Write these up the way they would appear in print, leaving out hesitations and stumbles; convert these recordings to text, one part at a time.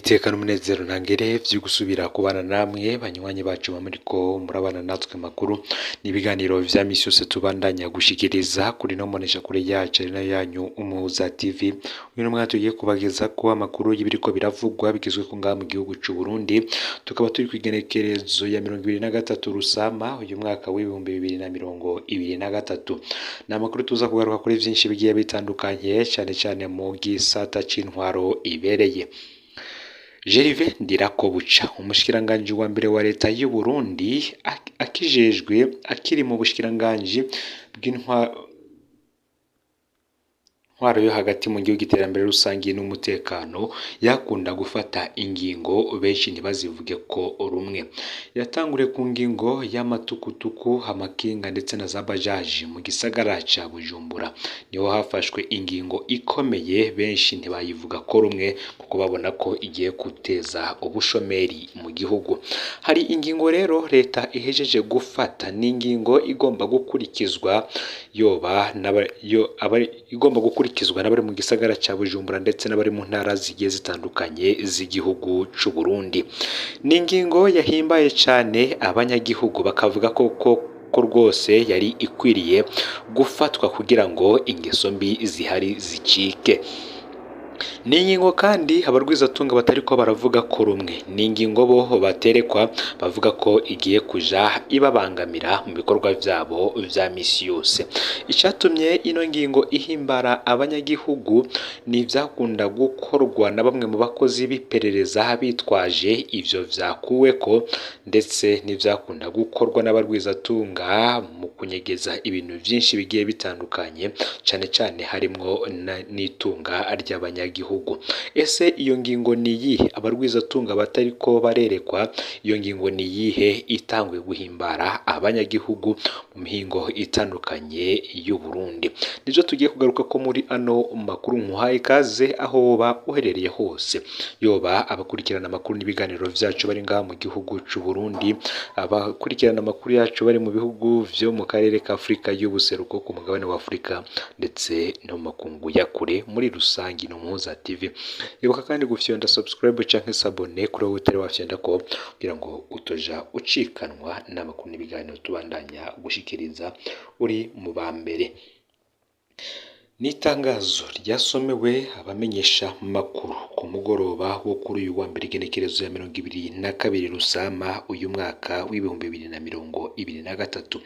Niteka n'umunezero ntangere vyo gusubira kubana namwe banywanyi bacu bamuriko murabana natwe makuru n'ibiganiro vya misi yose tubandanya gushikiriza kuri no mbonesha kure yacu ari nayo yanyu Umuhuza TV. Uyu n'umwanya tugiye kubagezako amakuru y'ibiriko biravugwa bigezweko ngaha mu gihugu c'u Burundi, tukaba turi kw'igenekerezo ya 23 Rusama uyu mwaka w'2023. Ni amakuru tuza kugaruka kuri vyinshi bigiye bitandukanye, cane cane mu gisata c'intwaro ibereye. Gervais Ndirakobuca, umushikiranganji wa mbere wa leta y'u Burundi, akijejwe akiri mu bushikiranganji bw'intwaro yo hagati mu gihugu, iterambere rusangi n'umutekano, yakunda gufata ingingo benshi ntibazivuge ko rumwe. Yatanguriye ku ngingo y'amatukutuku, amakinga ndetse na za bajaji mu gisagara ca Bujumbura. Niho hafashwe ingingo ikomeye benshi ntibayivuga ko rumwe kuko babona ko igiye guteza ubushomeri mu gihugu. Hari ingingo rero leta ihejeje gufata, ni ingingo igomba gukurikizwa yoba igomba gukurikizwa n'abari mu gisagara ca Bujumbura ndetse n'abari mu ntara zigiye zitandukanye z'igihugu c'u Burundi. Ni ingingo yahimbaye cane abanyagihugu bakavuga ko rwose yari ikwiriye gufatwa kugira ngo ingeso mbi zihari zicike. Ni ingingo kandi abarwizatunga batariko baravuga ko rumwe. Ni ingingo bo baterekwa bavuga ko igiye kuja ibabangamira mu bikorwa vyabo vya misi yose. Icatumye ino ngingo ihimbara abanyagihugu ni ivyakunda gukorwa na bamwe mu bakozi b'iperereza bitwaje ivyo vyakuweko, ndetse n'ivyakunda gukorwa n'abarwizatunga mu kunyegeza ibintu vyinshi bigiye bitandukanye, cane cane harimwo n'itunga ry'abanyagihugu. Ese iyo ngingo ni iyihe? Abarwizatunga batariko barerekwa iyo ngingo ni iyihe itanguye guhimbara abanyagihugu mu mihingo itandukanye y'u Burundi? Nivyo tugiye kugaruka ko muri ano makuru. Nkuhaye ikaze aho woba uherereye hose, yoba abakurikirana amakuru n'ibiganiro vyacu bari ngaha mu gihugu c'u Burundi, abakurikirana amakuru yacu bari mu bihugu vyo mu karere ka Afrika y'ubuseruko, ku mugabane wa Afrika ndetse no mu makungu ya kure muri rusangi. No Muhuza TV, ibuka kandi gufyonda subscribe canke s'abonner kuri wowe utari wafyonda ko, kugira ngo utoja ucikanwa n'amakuru n'ibiganiro tubandanya gushikiriza uri mu ba mbere. N'itangazo ryasomewe abamenyesha makuru ku mugoroba wo kuri uyu wa mbere, igenekerezo ya 22 Rusama uyu mwaka w'2023.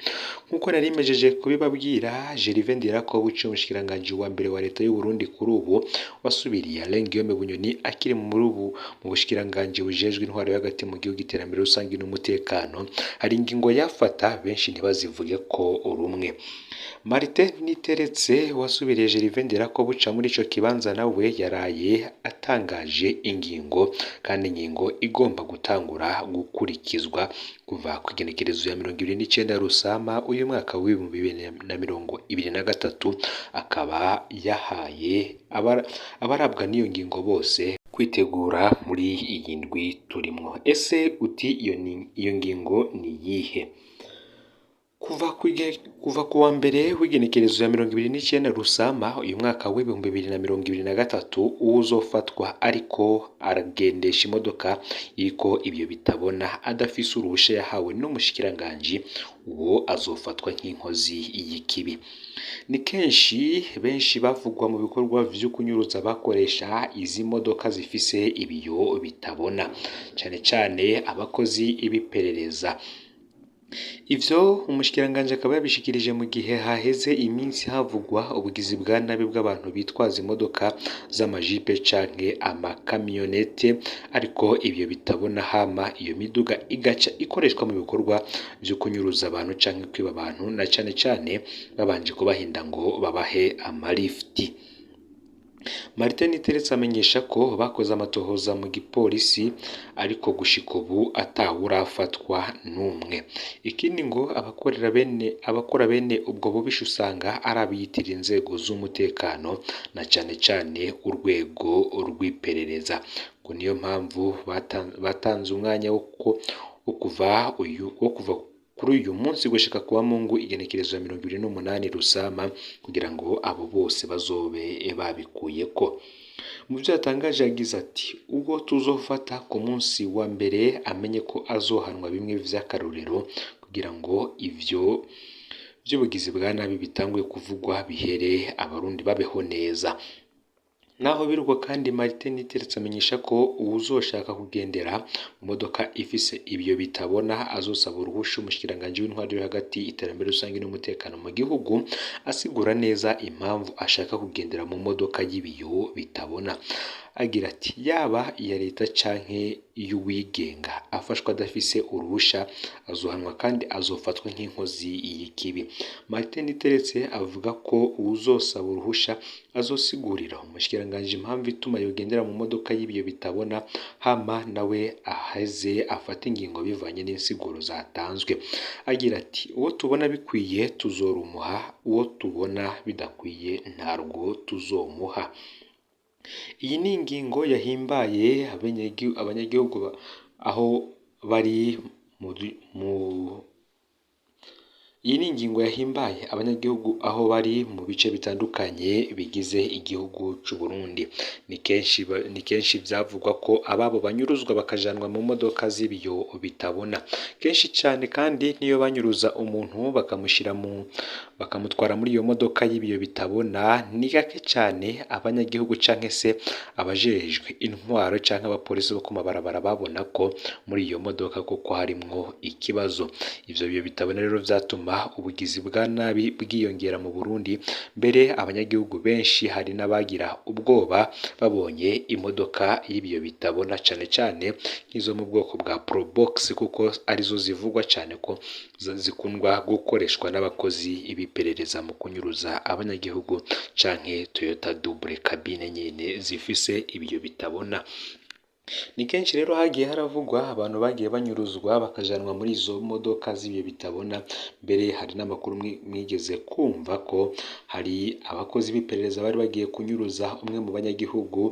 Nk'uko nari mejeje kubibabwira, Gervais Ndirakobuca, umushikiranganji wa mbere wa leta y'u Burundi kuri ubu wasubiriye Alain Guillaume Bunyoni akiri muri ubu mu bushikiranganji bujejwe intwaro yo hagati mu gihugu, iterambere rusangi n'umutekano, hari ingingo yafata benshi ntibazivuge ko rumwe. Martin Niteretse wasubiriye Gervais Ndirakobuca muri ico kibanza nawe yaraye atangaje ingingo, kandi ingingo igomba gutangura gukurikizwa kuva ku igenekerezo ya 29 Rusama uyu mwaka w'2023, akaba yahaye abarabwa n'iyo ngingo bose kwitegura muri iyi ndwi turimwo. Ese uti iyo ngingo ni iyihe? Kuva ku wa mbere w'igenekerezo ya 29 Rusama uyu mwaka w'2023, uwuzofatwa ariko aragendesha imodoka iriko ibyo bitabona adafise uruhusha yahawe n'umushikiranganji, uwo azofatwa nk'inkozi y'ikibi. Ni kenshi benshi bavugwa mu bikorwa vyo kunyuruza bakoresha izi modoka zifise ibiyo bitabona, cane cane abakozi b'iperereza. Ivyo umushikiranganji akaba yabishikirije mu gihe haheze iminsi havugwa ubugizi bwa nabi bw'abantu bitwaza imodoka z'amajipe canke amakamyonete ariko ibyo bitabona, hama iyo miduga igaca ikoreshwa mu bikorwa vyo kunyuruza abantu canke kwiba abantu, na cane cane babanje kubahinda ngo babahe amalifti. Martin Niteretse amenyesha ko bakoze amatohoza mu gipolisi ariko gushika ubu atawurafatwa n'umwe. Ikindi ngo abakora bene ubwo bubisha usanga ari abiyitirira inzego z'umutekano na cane cane urwego rw'iperereza. Ngo niyo mpamvu batanze umwanya wo kuva kuri uyu munsi gushika kuwa Mungu igenekerezo ya 28 Rusama kugira ngo abo bose bazobe babikuyeko. Mu vyo yatangaje yagize ati: "Uwo tuzofata ku munsi wa mbere amenye ko azohanwa bimwe vy'akarorero kugira ngo ivyo vy'ubugizi bwa nabi bitanguye kuvugwa bihere, abarundi babeho neza." Naho biruko kandi, Martin Niteretse amenyesha ko uwuzoshaka kugendera mu modoka ifise ibiyo bitabona azosaba uruhusha umushikiranganji w'intwaro yo hagati, iterambere rusange n'umutekano mu gihugu, asigura neza impamvu ashaka kugendera mu modoka y'ibiyo bitabona. Agira ati: "Yaba iya leta canke iy'uwigenga, afashwe adafise uruhusha azohanwa kandi azofatwa nk'inkozi y'ikibi." Martin Niteretse avuga ko uwuzosaba uruhusha azosigurira umushikiranganji impamvu ituma yogendera mu modoka y'ibiyo bitabona, hama nawe aheze afate ingingo bivanye n'insiguro zatanzwe. Agira ati: "Uwo tubona bikwiye tuzorumuha, uwo tubona bidakwiye ntarwo tuzomuha." Iyi ni ingingo yahimbaye abanyagihugu aho bari mu Iyi ni ingingo yahimbaye abanyagihugu aho bari mu bice bitandukanye bigize igihugu c'u Burundi. Ni kenshi vyavugwa ko ababo banyuruzwa bakajanwa mu modoka z'ibiyo bitabona. Kenshi cane kandi niyo banyuruza umuntu bakamushira mu bakamutwara muri iyo modoka y'ibiyo bitabona, ni gake cane abanyagihugu canke se abajejwe intwaro canke abapolisi bo ku mabarabara babona ko muri iyo modoka koko harimwo ikibazo. Ivyo biyo bitabona rero vyatuma ubugizi bwa nabi bwiyongera mu Burundi, mbere abanyagihugu benshi hari n'abagira ubwoba babonye imodoka y'ibiyo bitabona, cane cane nk'izo mu bwoko bwa Probox, kuko arizo zivugwa cane ko zikundwa gukoreshwa n'abakozi b'iperereza mu kunyuruza abanyagihugu, canke Toyota double cabine nyene zifise ibiyo bitabona. Ni kenshi rero hagiye haravugwa abantu bagiye banyuruzwa bakajanwa muri izo modoka z'ibiyo bitabona, mbere hari n'amakuru mwigeze kumva ko hari abakozi b'iperereza bari bagiye kunyuruza umwe mu banyagihugu,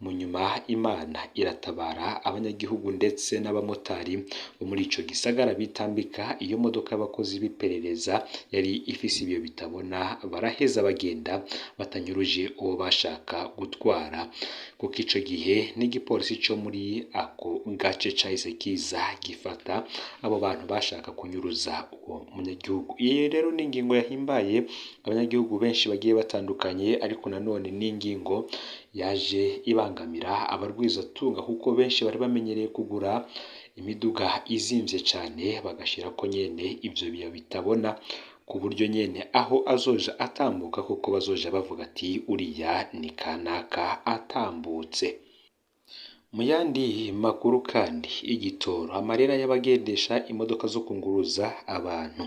mu nyuma Imana iratabara abanyagihugu ndetse n'abamotari bo muri ico gisagara bitambika iyo modoka y'abakozi b'iperereza yari ifise ibiyo bitabona, baraheza bagenda batanyuruje uwo bashaka gutwara, kuko ico gihe n'igipolisi co muri ako gace cahise kiza gifata abo bantu bashaka kunyuruza uwo munyagihugu. Iyi rero ni ingingo yahimbaye abanyagihugu benshi bagiye batandukanye, ariko nanone ni ingingo yaje ibangamira abarwizatunga, kuko benshi bari bamenyereye kugura imiduga izimvye cane bagashirako nyene ivyo biyo bitabona, ku buryo nyene aho azoja atambuka kuko bazoja bavuga ati uriya ni kanaka atambutse. Mu yandi makuru kandi, igitoro, amarera y'abagendesha imodoka zo kunguruza abantu.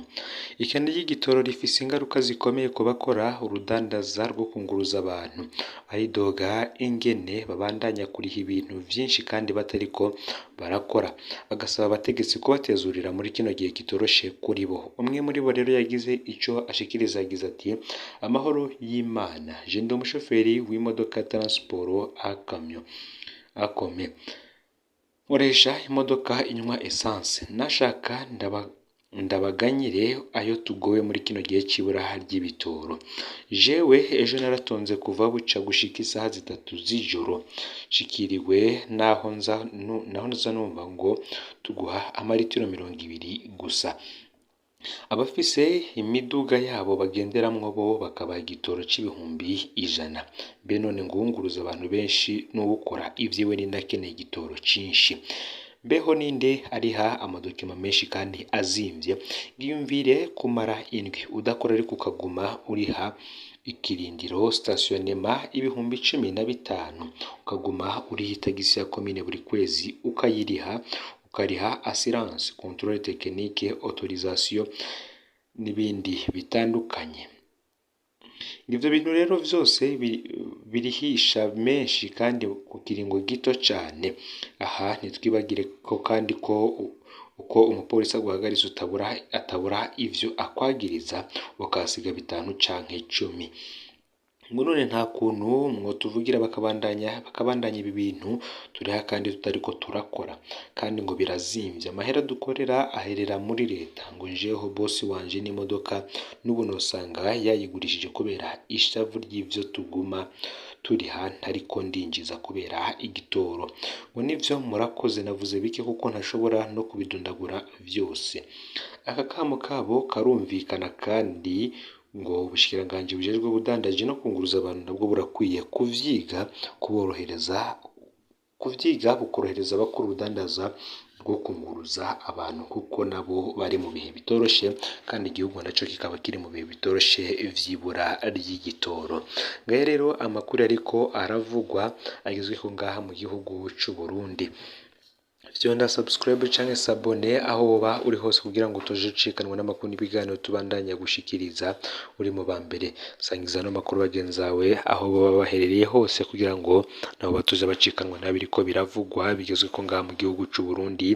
Ikena ry'igitoro rifise ingaruka zikomeye ku bakora urudandaza rwo kunguruza abantu. Baridoga ingene babandanya kuriha ibintu vyinshi kandi batariko barakora, bagasaba abategetsi kubatezurira muri kino gihe kitoroshe kuri bo. Umwe muri bo rero yagize ico ashikiriza, yagize ati: "Amahoro y'Imana, je ndi umushoferi w'imodoka ya transport akamyo akome, nkoresha imodoka inywa essence, nashaka ndabaganyire ayo tugowe muri kino gihe c'ibura ry'ibitoro. Jewe ejo naratonze kuva buca gushika isaha 3 z'ijoro, nshikiriwe naho nza numva ngo tuguha amaritiro 20 gusa. Abafise imiduga yabo bagenderamwo bo bakabaha igitoro c'100,000. Mbe none ngo uwunguruza abantu benshi n'uwukora ivyiwe ninde akeneye igitoro cinshi? Mbeho ninde ariha amadokima menshi kandi azimvye? Ngiyumvire kumara indwi udakora ariko ukaguma uriha ikirindiro stationema 15,000, ukaguma uriha itagisi ya komine buri kwezi ukayiriha, ukariha assurance, controle technique, autorisation n'ibindi bitandukanye. Ivyo bintu rero vyose birihisha menshi kandi ku kiringo gito cane. Aha ntitwibagire ko kandi ko uko umupolisi aguhagaritse atabura ivyo akwagiriza, ukahasiga 5 canke 10. Ngo none nta kuntu mwotuvugira bakabandanya ibi bintu turiha kandi tutariko turakora, kandi ngo birazimvye, amahera dukorera aherera muri leta. Ngo njeho bosi wanje n'imodoka n'ubu nosanga yayigurishije kubera ishavu ry'ivyo tuguma turiha ntariko ndinjiza kubera igitoro. Ngo nivyo murakoze, navuze bike kuko ntashobora no kubidondagura vyose. Aka kamo kabo karumvikana, kandi ngo ubushikiranganji bujejwe ubudandaji no kunguruza abantu nabwo burakwiye kuvyiga kuborohereza, kuvyiga bukorohereza abakora urudandaza rwo kunguruza abantu, kuko nabo bari mu bihe bitoroshe, kandi igihugu naco kikaba kiri mu bihe bitoroshe vy'ibura ry'igitoro. Ngahe rero amakuru ariko aravugwa agezweho ngaha mu gihugu c'u Burundi. Vyonda subscribe canke s'abonner aho woba uri hose kugira ngo utoje ucikanwa n'amakuru n'ibiganiro tubandanya gushikiriza uri mu ba mbere. Sangiza ano makuru bagenzi bawe aho boba baherereye hose kugira ngo nabo batoze bacikanwa n'abiriko biravugwa bigezweko ngaha mu gihugu c'u Burundi,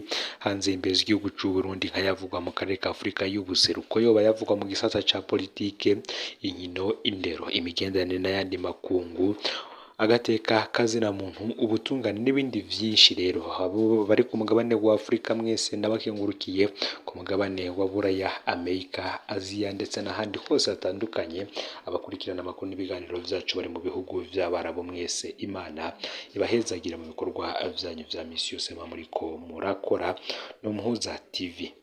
hanze imbere z'igihugu c'u Burundi, nk'ayavugwa mu karere ka Afurika y'ubuseruko, yoba yavugwa mu gisata ca politike, inkino, indero, imigenderanire n'ayandi makungu, agateka kazina muntu, ubutungane n'ibindi vyinshi. Rero abo bari ku mugabane wa Afurika mwese ndabakengurukiye, ku mugabane wa Buraya, Amerika, Aziya ndetse n'ahandi hose hatandukanye, abakurikirana amakuru n'ibiganiro vyacu bari mu bihugu vy'Abarabu mwese, Imana ibahezagira mu bikorwa vyanyu vya misi yose muba muriko murakora. No Muhuza TV.